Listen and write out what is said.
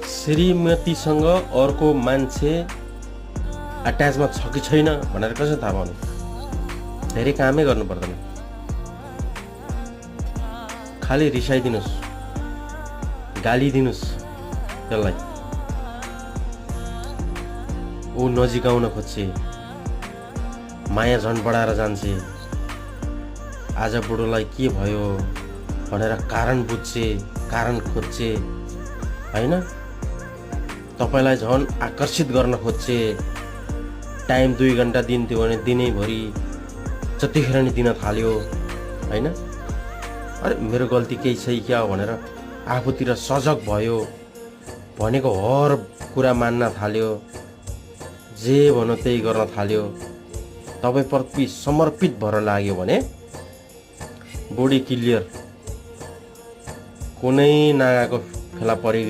श्रीमतीसँग अर्को मान्छे अट्याचमा छ कि छैन भनेर कसरी थाहा पाउने? धेरै कामै गर्नु पर्दैन, खालि रिसाइदिनुस्, गाली दिनुस् त्यसलाई। ऊ नजिकाउन खोज्छे, माया झन् बढाएर जान्छे, आज बुढोलाई के भयो भनेर कारण बुझ्छे, कारण खोज्छे हैन? तपाईलाई झन् आकर्षित गर्न खोज्छे। टाइम 2 घण्टा दिन्थ्यो भने दिनैभरि जतिखेर नि दिन थाल्यो हैन? अरे मेरो गल्ती केही छ क्या भनेर आफूतिर सजग भयो, भनेको हर कुरा मान्न थाल्यो, जे भनो त्यही गर्न थाल्यो, तपाईप्रति समर्पित भएर लाग्यो भने बडी क्लियर, कुनै नागाको फेला परि